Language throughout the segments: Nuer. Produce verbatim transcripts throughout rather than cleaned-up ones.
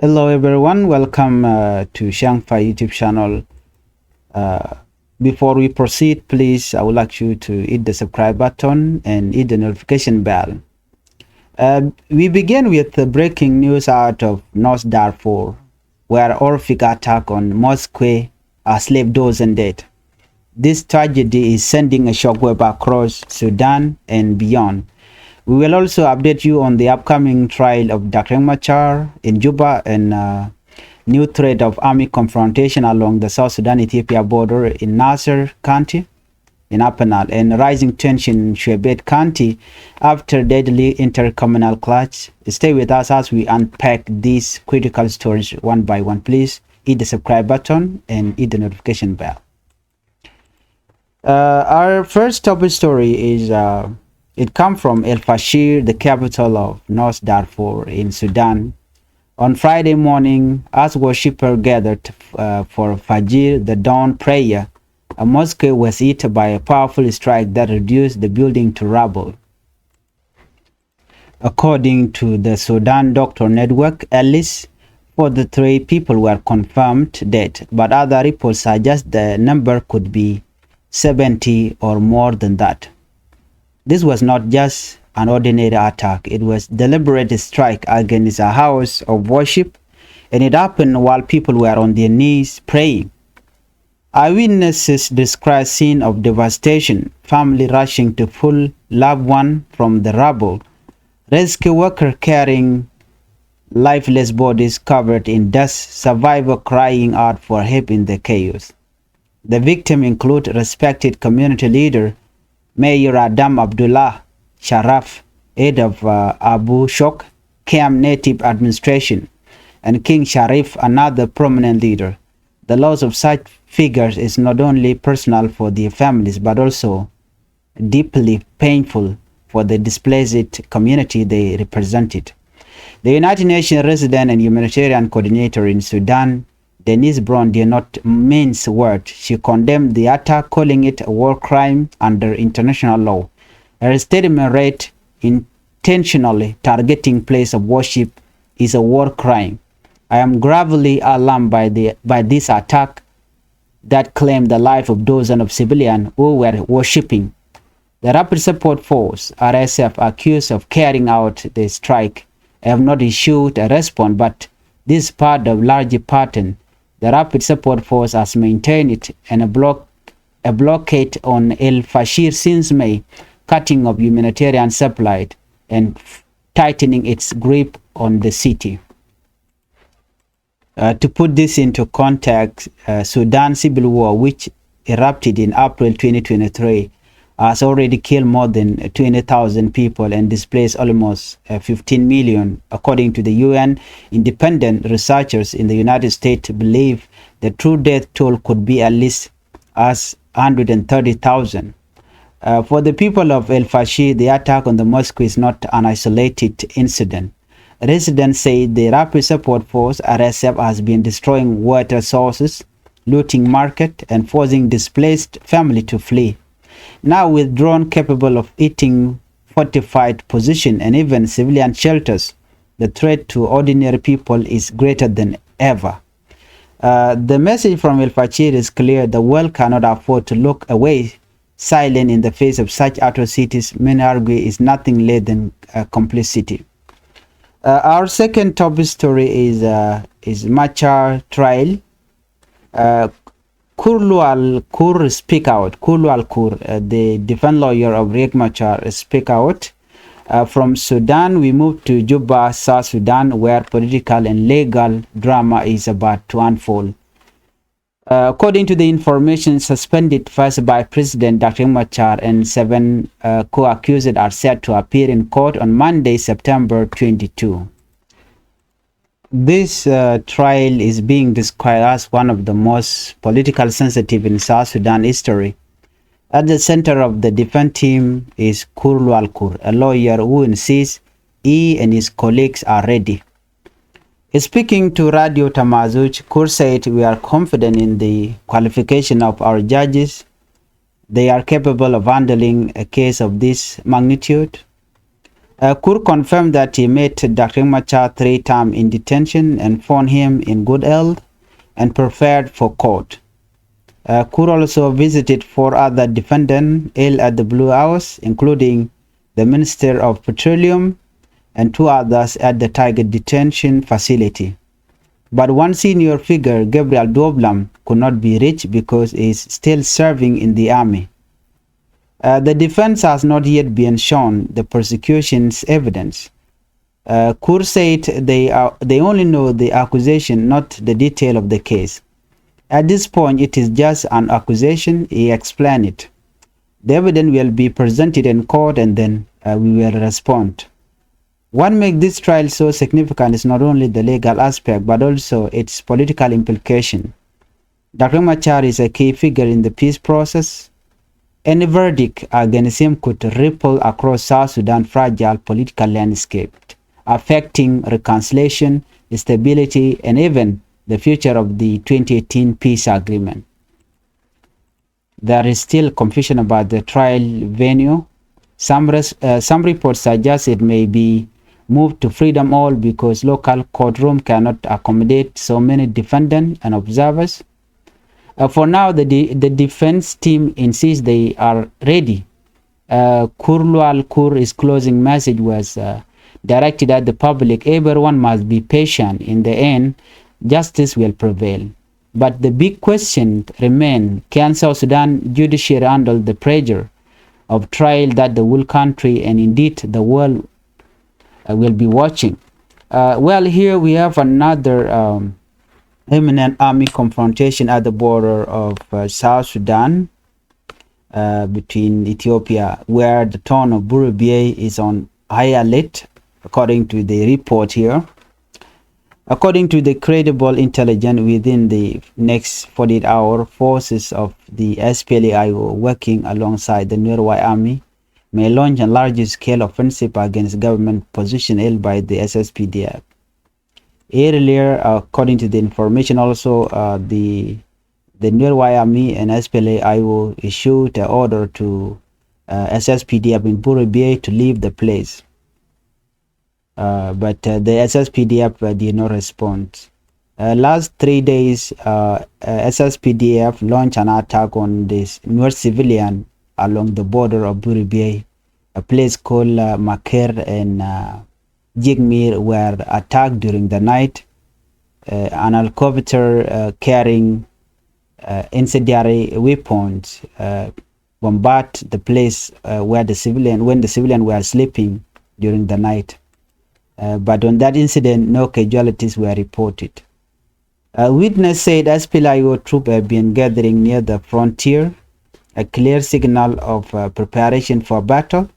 Hello everyone, welcome uh, to Shangfa YouTube channel. Uh, before we proceed, please, I would like you to hit the subscribe button and hit the notification bell. Uh, we begin with the breaking news out of North Darfur, where horrific attack on mosque has left dozen dead. This tragedy is sending a shockwave across Sudan and beyond. We will also update you on the upcoming trial of Doctor Machar in Juba and uh, new threat of army confrontation along the South Sudan-Ethiopia border in Nasser County in Upper Nile and rising tension in Shuebet County after deadly intercommunal clash. Stay with us as we unpack these critical stories one by one. Please hit the subscribe button and hit the notification bell. Uh, our first top story is uh, it comes from El Fasher, the capital of North Darfur in Sudan. On Friday morning, as worshippers gathered uh, for Fajr, the dawn prayer, a mosque was hit by a powerful strike that reduced the building to rubble. According to the Sudan Doctor Network, at least forty-three people were confirmed dead, but other reports suggest the number could be seventy or more than that. This was not just an ordinary attack, it was deliberate strike against a house of worship, and it happened while people were on their knees praying. Eyewitnesses describe scene of devastation, family rushing to pull loved one from the rubble, rescue worker carrying lifeless bodies covered in dust, survivor crying out for help in the chaos. The victim include respected community leader Mayor Adam Abdullah Sharaf, head of uh, Abu Shok Camp Native Administration, and King Sharif, another prominent leader. The loss of such figures is not only personal for their families but also deeply painful for the displaced community they represented. The United Nations Resident and Humanitarian Coordinator in Sudan, Denise Brown, did not mince words. She condemned the attack, calling it a war crime under international law. Her statement read, "Intentionally targeting place of worship is a war crime. I am gravely alarmed by, the, by this attack that claimed the life of dozens of civilians who were worshipping." The Rapid Support Force, R S F, accused of carrying out the strike, have not issued a response, but this is part of larger pattern. The Rapid Support Force has maintained it and a block a blockade on El Fasher since May, cutting off humanitarian supply and tightening its grip on the city. Uh, to put this into context, uh, Sudan civil war, which erupted in April twenty twenty-three, has already killed more than twenty thousand people and displaced almost uh, fifteen million, according to the U N. Independent researchers in the United States believe the true death toll could be at least as hundred and thirty thousand. Uh, for the people of El Fasher, the attack on the mosque is not an isolated incident. Residents say the Rapid Support Force, R S F, has been destroying water sources, looting market, and forcing displaced family to flee. Now with drone capable of hitting fortified position and even civilian shelters, the threat to ordinary people is greater than ever. Uh, the message from El Fasher is clear. The world cannot afford to look away silent in the face of such atrocities. Many argue is nothing less than uh, complicity. Uh, our second top story is uh, is Machar trial. Uh, Kur Lual Kur speak out. Kur Lual Kur, uh, the defense lawyer of Riek Machar, speak out. Uh, from Sudan, we move to Juba, South Sudan, where political and legal drama is about to unfold. Uh, according to the information, suspended first by President Doctor Machar and seven uh, co-accused are set to appear in court on Monday, September twenty-two. This uh, trial is being described as one of the most political sensitive in South Sudan history. At the center of the defense team is Kur Lual Kur, a lawyer who insists he and his colleagues are ready. Speaking to Radio Tamazuj, Kur said, "We are confident in the qualification of our judges. They are capable of handling a case of this magnitude." Uh, Kur confirmed that he met Doctor Machar three times in detention and found him in good health and prepared for court. Uh, Kur also visited four other defendants ill at the Blue House, including the Minister of Petroleum and two others at the Tiger detention facility. But one senior figure, Gabriel Duoblam, could not be reached because he is still serving in the army. Uh, the defense has not yet been shown the prosecution's evidence. Uh, Kur said they, are, they only know the accusation, not the detail of the case. At this point, it is just an accusation, he explained it. The evidence will be presented in court and then uh, we will respond. What makes this trial so significant is not only the legal aspect but also its political implication. Doctor Machar is a key figure in the peace process. Any verdict against him could ripple across South Sudan's fragile political landscape, affecting reconciliation, stability, and even the future of the twenty eighteen peace agreement. There is still confusion about the trial venue. Some, res- uh, some reports suggest it may be moved to Freedom Hall because local courtroom cannot accommodate so many defendants and observers. Uh, for now, the, de- the defense team insists they are ready. Uh, Kur Lual Kur's closing message was uh, directed at the public. Everyone must be patient. In the end, justice will prevail. But the big question remains, can South Sudan judiciary handle the pressure of trial that the whole country and indeed the world uh, will be watching? Uh, well, here we have another um, imminent army confrontation at the border of uh, South Sudan uh, between Ethiopia, where the town of Burabie is on high alert, according to the report here. According to the credible intelligence, within the next forty-eight hour, forces of the S P L A I O working alongside the Nuer White Army may launch a large-scale offensive against government position held by the S S P D F. Earlier, according to the information also, uh, the the Nuer White Army and S P L A I O issued an order to uh, S S P D F in Burabie to leave the place. Uh, but uh, the S S P D F uh, did not respond. Uh, last three days, uh, uh, S S P D F launched an attack on this Nuer civilian along the border of Buribie. A place called uh, Maker and uh, Jigmir were attacked during the night. Uh, an helicopter uh, carrying uh, incendiary weapons uh, bombarded the place uh, where the civilian, when the civilian were sleeping during the night. Uh, but on that incident, no casualties were reported. A witness said S P L A I O troops have been gathering near the frontier, a clear signal of uh, preparation for battle.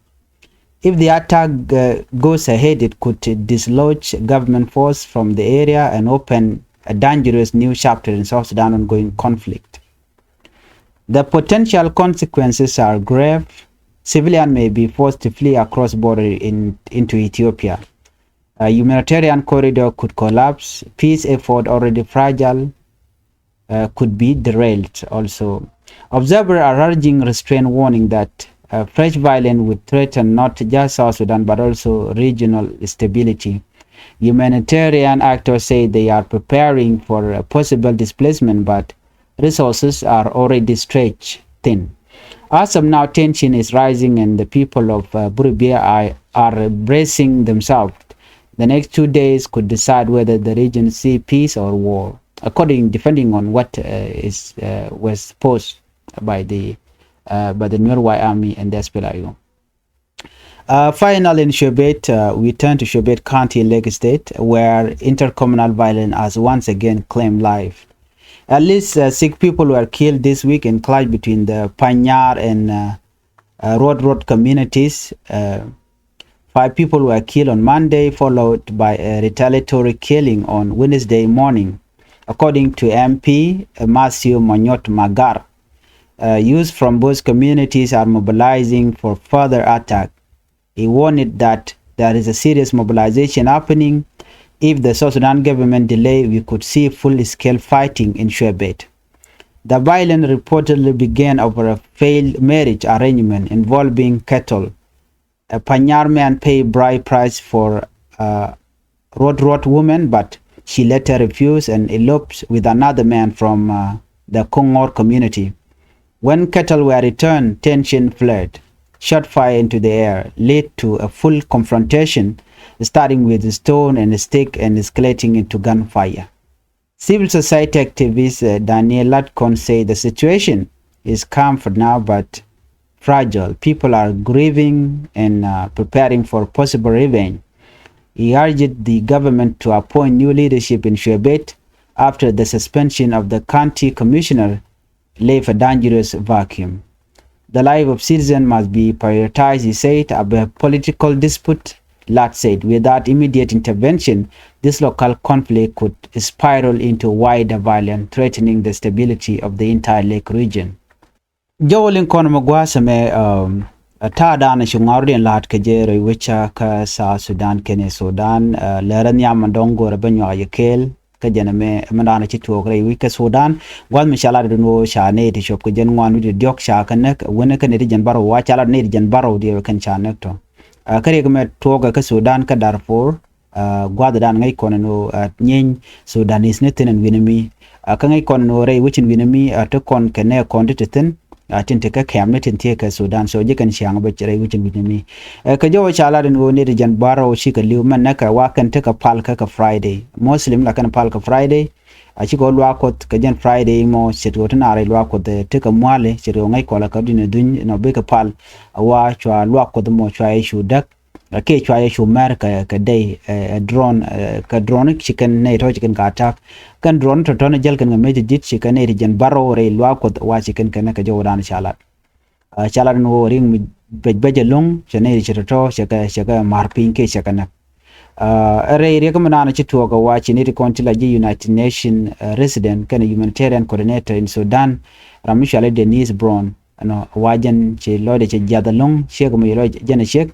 If the attack uh, goes ahead, it could dislodge government force from the area and open a dangerous new chapter in South Sudan ongoing conflict. The potential consequences are grave. Civilians may be forced to flee across border in, into Ethiopia. A humanitarian corridor could collapse. Peace effort already fragile uh, could be derailed also. Observers are urging restraint, warning that uh, fresh violence would threaten not just South Sudan but also regional stability. Humanitarian actors say they are preparing for a possible displacement, but resources are already stretched thin. As of now, tension is rising and the people of uh, Buribia are, are bracing themselves. The next two days could decide whether the region see peace or war, according, depending on what uh, is uh, was posed by the uh, by the Nuer White Army and the S P L A I O. Uh, final in Shobet, uh, we turn to Shobet County, Lake State, where intercommunal violence has once again claimed life. At least uh, six people were killed this week in clash between the Panyar and uh, uh, Road Road communities. Uh, five people were killed on Monday, followed by a retaliatory killing on Wednesday morning, according to M P Matthew Monyot Magar. Uh, youth from both communities are mobilizing for further attack. He warned that there is a serious mobilization happening. If the South Sudan government delay, we could see full-scale fighting in Shuebet. The violence reportedly began over a failed marriage arrangement involving cattle. A Panyar man paid bride price for a Ruot Ruot woman, but she later refused and eloped with another man from uh, the Kongor community. When cattle were returned, tension flared. Shot fire into the air led to a full confrontation, starting with stone and stick and escalating into gunfire. Civil society activist uh, Daniel Latcon said the situation is calm for now, but fragile. People are grieving and uh, preparing for possible revenge. He urged the government to appoint new leadership in Shuebet after the suspension of the county commissioner left a dangerous vacuum. The life of citizens must be prioritized, he said, above political dispute, Lat said. Without immediate intervention, this local conflict could spiral into wider violence, threatening the stability of the entire Lake region. Jɔwä liŋ kɔn mɛ gua̱a̱th mɛ, um, ta̱a̱ da̱a̱n ci ŋɔaardiɛn la̱a̱t kɛ jɛ rɛy wecä kä South Sudan kɛnɛ Sudan, uh, lɛrä nhiam mɛ dɔ̱ŋ go̱rɛ bä nyuak yɛ kɛɛl. Kä jɛn mɛ mɛ da̱a̱n ci tuɔɔk rɛy wec kä Sudan. Gua̱a̱th mi ca lat dun ɣöö ca nɛy ti cop kɛ jɛn ŋuan wi̱cdɛ diɔ̱k ca kɛ näk, wänä kä nɛy ti jɛn bärɔw, wa ca lat nɛy ti jɛn bärɔw diɛ kɛn ca näk tɔ. Uh, kä riɛk mɛ tuɔɔkɛ kä Sudan kä Darfur, uh, gua̱a̱th da̱a̱n ŋäc kɔn ɛn ɣöö, uh, nyieeny Sudanese ni thi̱n ɛn wi̱nɛ mi. Uh, kä ŋäc kɔn ɛn ɣöö rɛy wec in wi̱nɛ mi, uh, ti kɔn kɛ nɛɛ kɔn ti ti thi̱n, uh, tin ti kä kɛm ni tin thiee kɛ Sudan. So ji̱ kɛn ciaŋ bä rɛy wec in wi̱nɛ mi. Uh, kɛ jɔwä ca lat ɛn ɣöö nɛy ti jɛn bärɔw cikɛ li̱w mɛn näkɛ wa kɛn tekɛ pal kä kɛ Friday. Muslim la kɛn pal kɛ Friday. A cikɛ ɣöö luaak Kuɔth kɛ jɛn Friday mɔ ce̱tkɛ ɣöö ti naar rɛy luaak Kuɔth, eh, tekɛ mua̱li ce̱tkɛ ɣöö ŋäc kɔlɛ kä dui̱n ɛ dhuny nɔ bikɛ pal. A wa cua luaak Kuɔth mɔ cua yɛ cu däk. Kiɛ cua yɛ cu mɛr kɛ, kɛ dɛy, eh, eh, drone, eh, kɛ drone ci kɛn nɛy tɔ̱ ci kɛn ka attack. Kɛn drone tɔ̱tɔ̱ ni jäl kɛn kɛ mec ji̱t ci kɛn nɛy ti jɛn bärɔw rɛy luaak Kuɔth wa ci kɛn kɛn kɛ jɔwä da̱a̱n ca lat. Ah, ca lat ni ɣöö ri̱ŋ mi bɛc bɛc ɛlɔ̱ŋ cɛ nɛy ti cɛ tɔ̱tɔ̱ cɛ kɛ, cɛ kɛ ma̱r piny kiɛ cɛ kɛ näk. Ah, ɛ rɛy riɛk mi naan ci tuɔɔk ɛ wa ci nɛy ti kɔn ti la ji̱ United Nation, eh, resident kɛnɛ humanitarian coordinator in Sudan, ram mi cɔal i̱ Denise Brown. Ɛnɔ wa jɛn ci lɔcdɛ cɛ jiath ɛlɔ̱ŋ ciek mi lɔc jɛn ɛ ciek.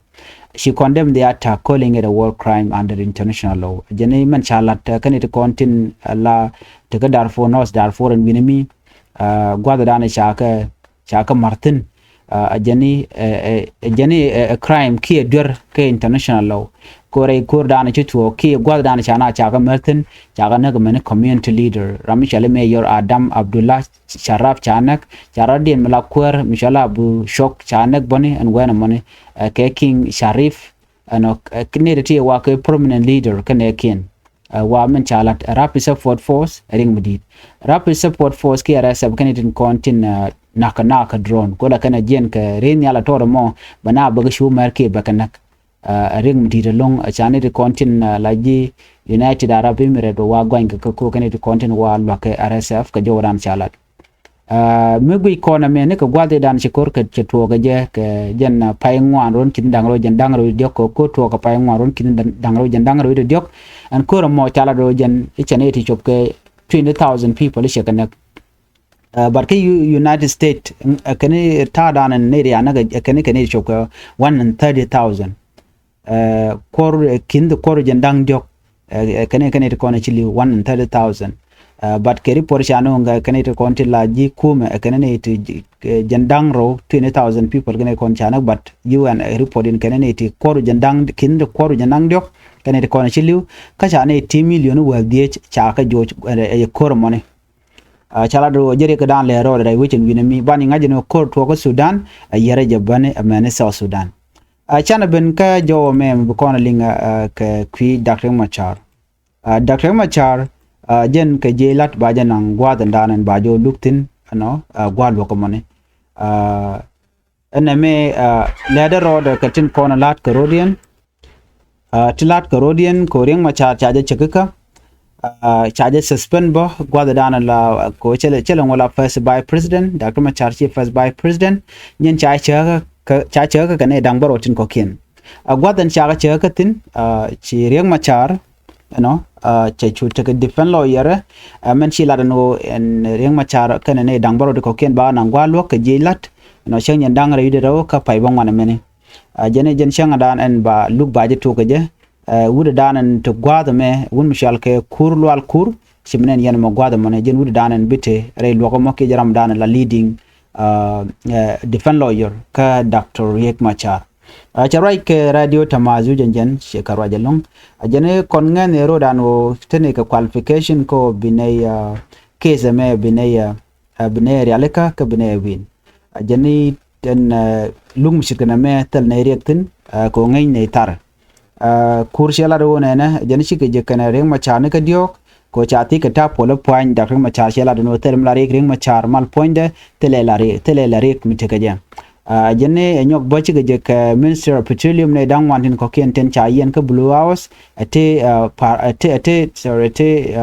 She condemned the attack, calling it a war crime under international law. Jɛn imɛn ca lat, eh, kɛnɛ ti kɔn tin, eh, la ti kä Darfur, North Darfur ɛn wi̱nɛ mi, eh, gua̱th dan ca kɛ, ca kɛ ma̱r thi̱n. Eh, a jɛn i̱, eh, eh, jɛn i̱, eh, eh, crime kiɛ duer kɛ international law. Ko̱r ɛ ko̱r dan ci tuɔɔk kiɛ gua̱th dan ca na ca kɛ ma̱r thi̱n, ca kɛ näk mɛn community leader. Ram mi cɔal i̱ Mayor Adam Abdullah Sharaf ca näk, ca rɔ̱diɛn mi la kuäär mi cɔal Abu Shok ca näk bäni ɛn wɛn ɛmɔni, eh, kɛ King Sharif, ɛnɔ, eh, nɛy ti ti wa kɛ prominent leader kɛnɛ kiɛn. Eh, wa min ca lat, eh, Rapid Support Force, eh, riŋ mi di̱i̱t. Rapid Support Force kiɛ R S F kɛnɛ tin kɔn tin, eh, nakä nakä drone. Kola kɛnɛ jiɛn kɛ ri nhial a tɔr mɔ, bɛ na bɛ kɛ cu mɛr kiɛ bɛ kɛ näk. Eh, riŋ mi di̱i̱t ɛlɔ̱ŋ, eh, ca nɛy ti kɔn tin, eh, la ji̱ United Arab Emirates bɛ wa guany kɛ kä ko kɛnɛ ti kɔn tin wa luakä R S F kɛ jɔwdan ca lat. Ah, mi guic kɔn ɛmɛ ni kɛ gua̱th i̱ dan ci ko̱r kɛ cɛ tuɔɔk kɛ jɛ kɛ jɛn, ah, pay ŋuan ruɔ̱n ki̱n da̱ŋ rɛw jɛn da̱ŋ rɛw i̱ diɔ̱k kɛ ko̱r tuɔɔk kɛ pay ŋuan ruɔ̱n ki̱n da̱ŋ rɛw jɛn da̱ŋ rɛw i̱ diɔ̱k. Ɛn ko̱r ɛmɔ ca lat rɛw jɛn i̱ cɛ nɛy ti cop kɛ twenty thousand people i̱ cɛ kɛ näk. Ah, but kä U-, United States, mm, ɛ kɛn i̱ ta̱a̱ dan ɛn nɛy ria näk ɛ kɛn i̱ kɛn i̱ cop kɛ one and thirty thousand. Eh, kuɔr, eh, ki̱n ti kuɔr jɛn da̱ŋ diɔ̱k, eh, eh, kɛn, kɛn ti kɔn ci li̱w one and thirty thousand. Eh, but kɛ report ca nööŋ kɛ kɛn ti kɔn ti la ji̱ kumɛ, eh, kɛn ni ti, eh, jɛn da̱ŋ rɛw, twenty thousand people kɛn ti kɔn ca näk, but U N, eh, report in kɛn ni ti kuɔr jɛn da̱ŋ, ki̱n ti kuɔr jɛn da̱ŋ diɔ̱k kɛn ti kɔn ci li̱w. Kä ca ni ti million wäl dhieec ca kɛ joc, eh, eh, ko̱r mɔni. Ah, ca lat rɔ jɛ riɛk dan lɛ rɔ rɛy wecin wi̱nɛ mi bani ŋa̱c ni ko̱r tuɔɔk kä Sudan, a yɛrɛ jɛ bäni a mɛni South Sudan. Ah, canɛ ben kä jɔwä mɛ mi bi kɔn a liŋ, ah, kɛ kui̱ Doctor Machar. Ah, Doctor Machar, ah, jɛn kɛ jiɛ lat ba jɛ naŋ gua̱a̱th in dan in ba jɛ luk thi̱n, ɛnɔ, ah, gua̱a̱th luɔk mɔni. Ah, ɛnɛ mɛ, ah, lɛdɛ rɔɔdɛ kɛ tin kɔn a lat kɛ rɔɔdiɛn. Ah, ti lat kɛ rɔɔdiɛn kɛ Riek Machar ca jɛ cɛ kikä. Ah, ca jɛ suspend bä gua̱th dan la kɛ cɛ lɛ, cɛ lɛ ŋuɔ la first vice president, Doctor Machar ci first vice president. Nyɛn ca cɛ kä, ca cɛ kä kɛ nɛ da̱ŋ bärɔw tin kɔkiɛn. Ah, gua̱th ɛn ca kɛ cɛ kä thi̱n, ah, ci Riek Machar, you know, ah, cɛ cu tekɛ defense lawyer, ah, mɛn ci lat ɛn ɣöö ɛn Riek Machar kɛnɛ nɛ da̱ŋ bärɔw tin kɔkiɛn ba naŋ gua̱a̱th luɔk kɛ jiɛc lat, you know, cäŋ nyɛn da̱ŋ rɛy wi̱cdɛ rɛw kä pay bä ŋuan ɛmɛni. Ah, jɛn, jɛn cäŋ dan ɛn ba luk ba jɛ tok kɛ jɛ. Ah, wut dan ɛn ti gua̱a̱th ɛmɛ, wut mi cɔal kɛ Kur Lual Kur, ci mi nɛn yɛn mɛ gua̱a̱th ɛmɔnɛ, jɛn wut dan ɛn bi te rɛy luɔk ɛmɔ kiɛ jɛ ram dan ɛn la leading, ah, eh, defense lawyer kä Doctor Riek Machar. Cɛ ruac kɛ radio Tamazu jɛn jɛn cɛ kɛ ruac ɛlɔ̱ŋ. A jɛn kɔn ŋɛn ɛ rodan wä tɛn kɛ qualification kɛ wä bi nɛy case ɛmɛ bi nɛy bi nɛy rialikä kɛ bi nɛy win. A jɛn tɛn luk mi cit kɛn ɛmɛ thil nɛy riɛk thin kɛ wä ŋɛny nɛy thar. Kur cɛ lat wä nɛnɛ jɛn cikɛ jɛ kɛn Riek Machar ni kä diɔ̱k kɛ wä ca thik kɛ tap puɔl puany dak Riek Machar cɛ lat wä thil mi la riɛk Riek Machar mal puɔnydɛ thilɛ la riɛk thilɛ la riɛk mi tekɛ jɛ. Jɛn ɛ nyɔk bä cikɛ jɛ kɛ Minister of Petroleum ni da̱ŋ wan tin kɔkiɛn tin ca yɛn kä Blue House. Ɛ ti par ɛ ti ɛ ti sorry ɛ ti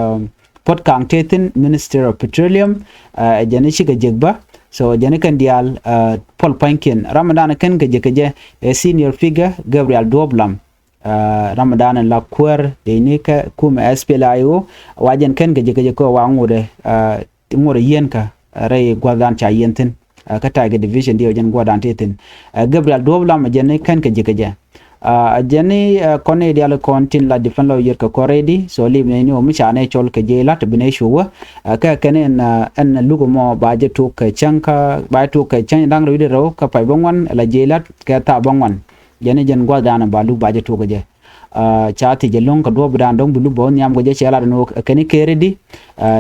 Puɔt Kaŋ tëë thi̱n Minister of Petroleum. Jɛn cikɛ jɛ bä so jɛn kɛn diaal puɔl pua̱nykiɛn ram mi dan kɛn kɛ jɛ kɛ jɛ ɛ senior figure Gabriel Duɔp Lam. Ram mi dan la kuäär dee ni kɛ kumɛ S P L A I O. Wa jɛn kɛn kɛ jɛ kɛ jɛ kɛ wa ŋot ɛ ŋot ɛ yien kä rɛy gua̱thdan ca yien thi̱n. Kä ta̱y kɛ division diɛ jɛn gua̱thdan tëë thi̱n. Gabriel Duɔp Lam jɛn kɛn kɛ jɛ kɛ jɛ. A jɛn kɔn ni dial kɔn tin la defend lawyer kɛ kɔn ready so lip ni ni wä mi ca ni cɔl kɛ jɛ lat bi ni cuwä. Kɛ kɛn in ɛn luk mɔ ba jɛ tuk kɛ cäŋ kä ba jɛ tuk kɛ cäŋ da̱ŋ rɛw di rɛw kä pay bä ŋuan la jɛ lat kɛ tha bä ŋuan. Jɛn jɛn gua̱thdan ba luk ba jɛ tuk kɛ jɛ. Ca thiec ɛlɔ̱ŋ kɛ duɔ̱ɔ̱p dan dɔ̱ŋ bi luk bä wä nhiam kɛ jɛ cɛ lat ni wä kɛn kɛ ready.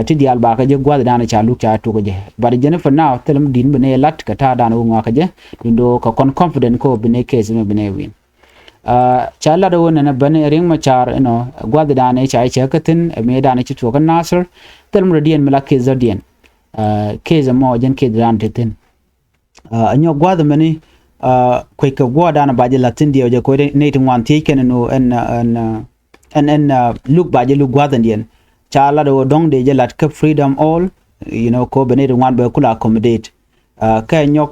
Ti diaal ba kɛ jɛ gua̱thdan ca luk ca tuk kɛ jɛ but jɛn for now thil mi di̱n bi ni lat kɛ ta̱a̱ dan wä ŋɔak kɛ jɛ. Dundo kɛ kɔn confident kɛ wä bi ni case mi bi ni win. Ca lat wä nɛnɛ bäni Riek Machar inɔ gua̱thdan ca cɛ kä thi̱n mi dan ci tuɔk kä Nasir. Thil mi rɔ diɛn mi la case dɔ diɛn. Case mɔ jɛn case dan ti thi̱n. A nyɔk gua̱th mɛni kuec kɛ gua̱thdan ba jɛ la̱th thi̱n diɛw jɛ koc nɛy ti ŋuan thiec kɛn nu ɛn ɛn ɛn ɛn luk ba jɛ luk gua̱th ɛn diɛn. Ca lat wä dɔ̱ŋ dee jɛ lat kä Freedom Hall. You know ko bɛ nɛy ti ŋuan bɛ kula accommodate. Kɛ nyɔk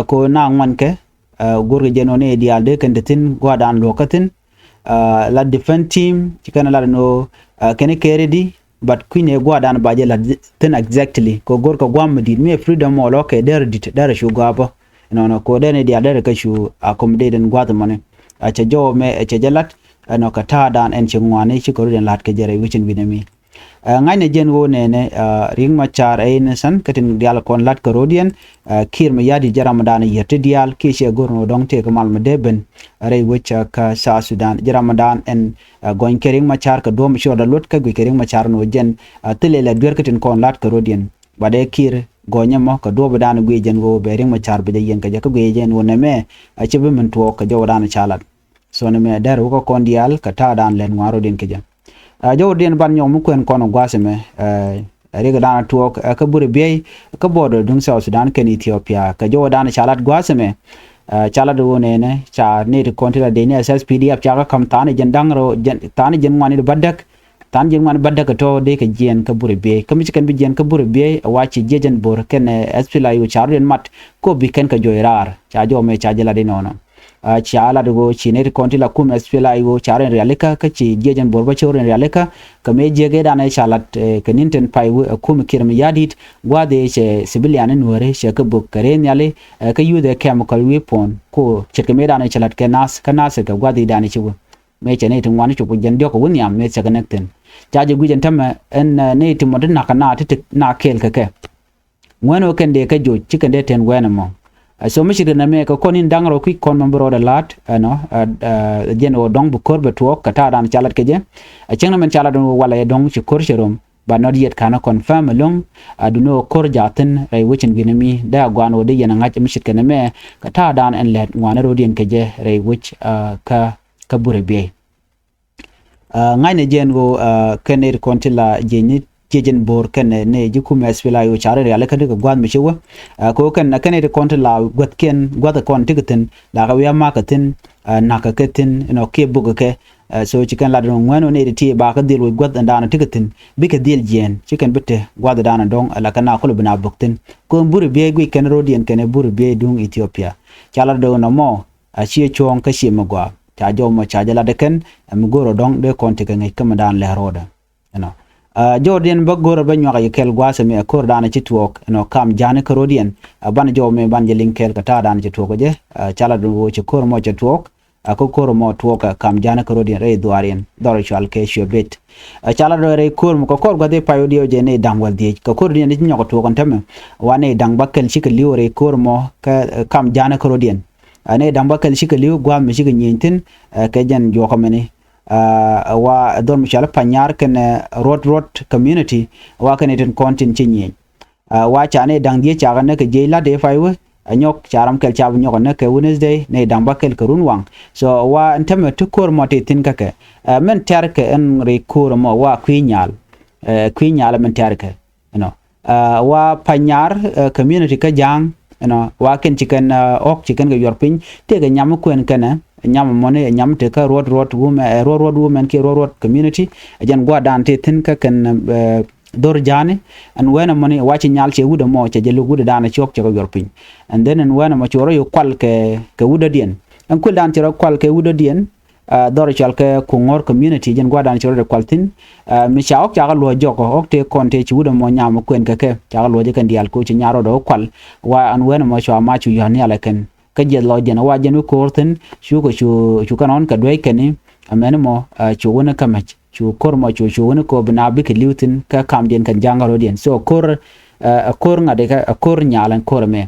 ko na ŋuan kɛ go̱rkɛ jɛ nɔ ni diaal dee kɛn te thi̱n gua̱a̱dan luɔ̱k kä thi̱n. La defend team ci kɛn lat nɔ kɛn kɛ ready. But kui̱n ɛ gua̱a̱dan ba jɛ lat thi̱n exactly ko go̱rkɛ gua̱a̱m mi di̱t mi ɛ Freedom Hall ɔ kɛ derɛ di̱t derɛ cu gua̱a̱pä. Nɔnɔ ko derɛ ni diaal derɛ kä cu accommodate in gua̱a̱th mɔni. A cɛ jɔw mɛ ɛ cɛ jɛ lat ɛnɔ kɛ ta̱a̱dan ɛn ci ŋuani ci kɛ rut in la̱t kɛ jɛ rɛy wecin wi̱nɛ mi. Ɛ ŋa̱cnɛ jɛn ɣöö nɛnɛ Riek Machar ɛ innocent kä tin diaal kɔn la̱t kɛ ro̱diɛn. Kiir mi ya̱di̱t jɛ ramdan yier ti diaal kiɛ ciɛ go̱r ni ɣöö dɔ̱ŋ tëëk mal mi dee ben rɛy wec kä South Sudan jɛ ramdan ɛn gɔny kɛ Riek Machar kɛ duɔ̱ɔ̱m ci rɔɔdɛ luɔt kä guic kɛ Riek Machar ni ɣöö jɛn thilɛ lɛ duer kä tin kɔn la̱t kɛ ro̱diɛn. Bat ɛ Kiir gɔny ɛmɔ kɛ duɔ̱ɔ̱pdan guic jɛn ɣöö bɛ Riek Machar bɛ jɛ yiɛn kɛ jɛ kä guic jɛn ɣöö nɛmɛ a cɛ bi min tuɔɔk kɛ jɔwdan ca la̱t. So ni mɛ dɛr wä kä kɔn diaal kɛ ta̱a̱dan lɛn ŋuan rɔ̱diɛn kɛ jɛ. Jɔwdiɛn ban nyɔk mi kuɛn kɔn gua̱a̱th ɛmɛ. Riɛk dan tuɔɔk kä burɛ biey kä border duŋ South Sudan kɛn Ethiopia kɛ jɔwdan ca lat gua̱a̱th ɛmɛ. Ca lat wä nɛnɛ ca nɛy ti kɔn ti la dee ni S S P D F ca kä ka̱m tha̱a̱n jɛn da̱ŋ rɛw tha̱a̱n jɛn ŋuan i̱ bädäk. Tha̱a̱n jɛn ŋuan bädäk kɛ tɔ̱ dee kɛ jiɛn kä burɛ biey kä mi ci kɛn bi jiɛn kä burɛ biey a wa ci jiɛc jɛn bo̱r kɛn S P L A I O ca rɔ̱diɛn mat. Ko bi kɛn kɛ juɔc raar ca jɔw mɛ ca jɛ lat inɔnɔ. Ca lat ɣöö ci nɛy ti kɔn ti la kum S P L A I O ca rɔ in rialikä kä ci jiɛc ɛn bo̱r bä cɛ rɔ in rialikä. Kɛ mëë jiäk ëëdan ɛ ca lat kɛ ni̱n tin pay ɛ kum Kiir mi ya̱di̱t gua̱a̱th ëë cɛ civilian in nuääri cɛ kɛ bök kɛ rëë nhiali. Kä youth ɛ chemical weapon ko ce̱tkɛ mëëdan ɛ cɛ lat kɛ nath kä nath kɛ gua̱a̱th ëëdan ɛ ci wä. Mëë cɛ nɛy ti ŋuan cop kɛ jɛn diɔ̱k kɛ wä nhiam mëë cɛ kɛ näk thi̱n. Ca jɛ guic ɛn tämɛ ɛn nɛy ti mɔ ti na̱k kɛ na ti ti na kɛɛl kɛ kɛ. Ŋuɛ̈n ɣöö kɛn dee kä joc ci kɛn dee tɛn wɛɛn ɛmɔ. So mi ci rin ɛmɛ kɛ kɔn in da̱ŋ rɛw kui̱ kɔn mɛn bi rɔɔdɛ la̱a̱t ɛnɔ. Jɛn ɣöö dɔ̱ŋ bi ko̱r bɛ tuɔɔk kɛ ta̱a̱dan ca lat kɛ jɛ. Ɛ cäŋ ni mɛn ca lat ɛn ɣöö walɛ ɛ dɔ̱ŋ ci ko̱r cɛ rom. But not yet ka̱n ɛ confirm ɛlɔ̱ŋ. Duni ɣöö ko̱r jaathin rɛy wecin wi̱n ɛmi dee a guan ɣöö dee yɛn ɛ ŋa̱c mi cit kɛn ɛmɛ kɛ ta̱a̱dan ɛn lɛt ŋuan ɛ rɔ̱diɛn kɛ jɛ rɛy wec kä kä burɛ biey. Ŋa̱cnɛ jɛn ɣöö kɛn nɛy ti kɔn ti la jiɛcni jiɛc ɛn bo̱o̱r kɛnɛ nɛy ji̱ kumɛ S P L A I O ca rɔ rialikä ti kɛ gua̱a̱th mi ci wä. Kɛ ɣöö kɛn kɛn nɛy ti kɔn ti la gua̱thkiɛn gua̱thɛ kɔn ti kɛ thi̱n la kɛ wi̱i̱ a ma̱a̱k kɛ thi̱n. Na̱k kɛ kɛ thi̱n inɔ kiɛ buk kɛ kɛ. So ci kɛn lat ɛn ŋuɛ̈n ɣöö nɛy ti ti ba kɛ dhil wec gua̱th ɛn daanɔ ti kɛ thi̱n bikɛ dhil jiɛɛn ci kɛn bi te gua̱th ɛn daanɔ dɔ̱ŋ ala kɛ na kulɛ bi na buk thi̱n. Kɛ ɣöö buri biey guic kɛn ro̱diɛn kɛnɛ buri biey duŋ Ethiopia. Ca lat ɛn ɣöö nɔmɔ a ciɛ cuɔ̱ɔ̱ŋ kä ciɛ mi gɔaa ca jɔw mɔ ca jɛ lat ɛ kɛn. Ɛ mi go̱o̱rɔ dɔ̱ŋ dee kɔn ti kɛ ŋäc kä mi daan lɛ ro̱dɛ. Ɛnɔ jɔwdiɛn bä go̱o̱rɛ bä nyuak a yɛ kɛl gua̱a̱th ɛmɛ ɛ ko̱r daan ɛ ci tuɔɔk ɛnɔ kam ja̱a̱ni kä ro̱diɛn. Ɛ ban jɔw mɛ ban jɛ liŋ kɛl kɛ ta̱a̱ daan ɛ ci tuɔɔk ɛ jɛ. Ca lat ɛn ɣöö ci ko̱r mɔ cɛ tuɔɔk. Ɛ kä ko̱r mɔ tuɔɔk ɛ kam ja̱a̱ni kä ro̱diɛn rɛy dhuaariɛn dhɔr ɛ cual kɛ cuɛ bet. Ɛ ca lat ɛ rɛy ko̱r mɔ kɛ ko̱r gua̱th i̱ pay wä diɛw jɛ nɛy da̱ŋ wäl dhiec kɛ ko̱r diɛn i̱ ci nyɔk ɛ tuɔɔk ɛn tämɛ. Wa nɛy da̱ŋ bä kɛl cikɛ li̱w rɛy ko̱r mɔ kä kam ja̱a̱ni kä ro̱diɛn. Ɛ, nɛy da̱ŋ bäkɛl cikɛ li̱w gua̱a̱th mi cikɛ nyieny thi̱n, ɛ, kɛ jɛn juɔkä mɛni. Ɛ, wa dhɔr mi cɔal i̱ Panyar kɛnɛ Ruɔt Ruɔt community, wa kɛnɛ tin kɔn tin ci nyieny. Ɛ, wa ca nɛy da̱ŋ dhieec cakɛ näk kɛ jiɛc la̱t ëë pay wee, ɛ, nyɔk ca ram kɛl ca bi nyɔk ɛ näk kɛ Wednesday, nɛy da̱ŋ bäkɛl kɛ run waŋ. So wa ɛn täämɛ ti ko̱r mɔ tëë thi̱n kä kɛ. Ɛ, min tɛ̈rkɛ ɛn rɛy ko̱r ɛmɔ wa kui̱ nyal. Ɛ, kui̱ nyal min tɛ̈rkɛ. You know. Ɛ, wa Panyar, ɛ, community kä Ja̱a̱ŋ, you know, wa kɛn ci kɛn, ɛ, ɣɔ̱k ci kɛn kɛ yuɔr piny, tëëkɛ nyam mi kuɛn kɛnɛ, nyam mɔni, nyam tëë kä Ruɔt Ruɔt Women, ɛ, Ruɔt Ruɔt Women kiɛ Ruɔt Ruɔt community, ɛ jɛn gua̱a̱thdan tëë thi̱n kä kɛn, ɛ, dhɔr Ja̱a̱ni, ɛn wänɛ mɔni, wa ci nyal cɛ wut ɛmɔ, cɛ jɛ lo̱k wutdan ɛ ciɔk cɛ kɛ yuɔr piny. And then ɛn wänɛ mɔ ci rɔ yɛ kual kɛ, kɛ wutdädiɛn. Ɛn kuëldan ci rɔ kual kɛ wutdädiɛn, ɛ, dhɔr cɔal kɛ Kuŋɔr community, jɛn gua̱a̱thdan ci rɔ dee kual thi̱n. Ɛ, mi ca ɣɔ̱k cakɛ luɔ̱c jɔk ɣɔ̱k tëë kɔn tëë ci wut ɛmɔ nyam mi kuɛn kɛ kɛ, cakɛ luɔ̱c kɛ kɛn diaal kɛ ɣöö ci nyar rɔɔdɛ wä kual. Wa ɛn wänɛ mɔ cua mac cu yɔ̱a̱n nhial ɛ kɛn. Kä jiɛth lɔcdiɛn wa jɛn wi̱i̱ ko̱r thi̱n, cukɛ cu, cu kɛn ɣɔ̱n kɛ duec kɛn i̱, ɛ, mɛni mɔ, ɛ, cu wun kä mec. Cu ko̱r mɔ cu, cu wun kɛ ɣöö bi na bikɛ li̱w thi̱n kä kamdiɛn kɛn Ja̱a̱ŋ rɔ̱diɛn. So ko̱r, ɛ, ɛ ko̱r ŋa̱t ikɛ, ɛ ko̱r nyal ɛn ko̱r ɛmɛ.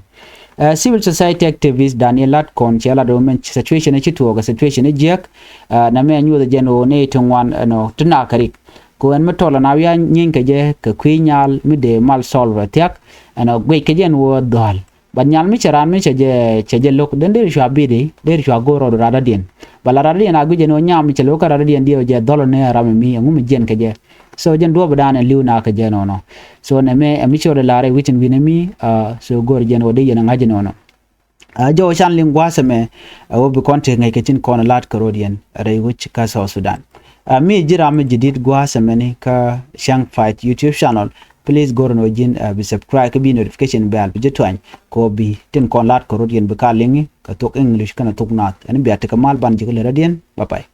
Ɛ, civil society activist Daniel Latkon cɛ lat ɣöö mɛn situation ɛ ci tuɔɔk, ɛ situation ɛ jiäk, ɛ, nɛmɛ ɛ nyuɔth ɛ jɛn ɣöö nɛy ti ŋuan ɛnɔ ti nak kɛ rik. Kɛ ɣöö ɛn mi tɔl ɛn a wiaa nyieeny kɛ jɛ kɛ kui̱ nyal mi dee mal solve ɛ thia̱k, ɛnɔ guic kɛ jɛ ɛn ɣöö dhɔl. But nyal mi cɛ raan mi cɛ jɛ, cɛ jɛ lo̱k, den deri cua bidi, deri cua go̱o̱r rɔɔdu radadiɛn. But la radadiɛn a guic ɛn ɣöö nyam mi cɛ lo̱k kä radadiɛn diɛ ɣöö jɛ dhɔl ni ram mi ɛŋu mi jiɛn kɛ jɛ. So jɛn duɔ̱ɔ̱pdan ɛn li̱w na kɛ jɛ nɔnɔ. So nɛmɛ ɛ mi cɛ rɔ lar ɛ wi̱c in wi̱n ɛmi, ɛ, so go̱o̱r jɛn ɣöö dee yɛn ɛ ŋa̱c ɛnɔnɔ. Ɛ, jɔw can liŋ gua̱a̱th ɛmɛ, ɛ, wä bi kɔn te ŋäc kɛ tin kɔn la̱t kɛ rɔɔdiɛn rɛy wec kä South Sudan. Ɛ, mi ji̱ ram mi ji̱ di̱t gua̱a̱th ɛmɛni kä Chang Fight YouTube channel, please go̱r ɛn ɣöö ji̱n, ɛ, bi subscribe kä bi notification bell bi ji̱ tuany kɛ ɣöö bi tin kɔn la̱t kɛ rɔɔdiɛn bi ka liŋi kɛ thok English kɛnɛ thok Naath. Ɛn bia tekɛ mal ban ji̱ kä lɛ rɔɔdiɛn. Bye bye.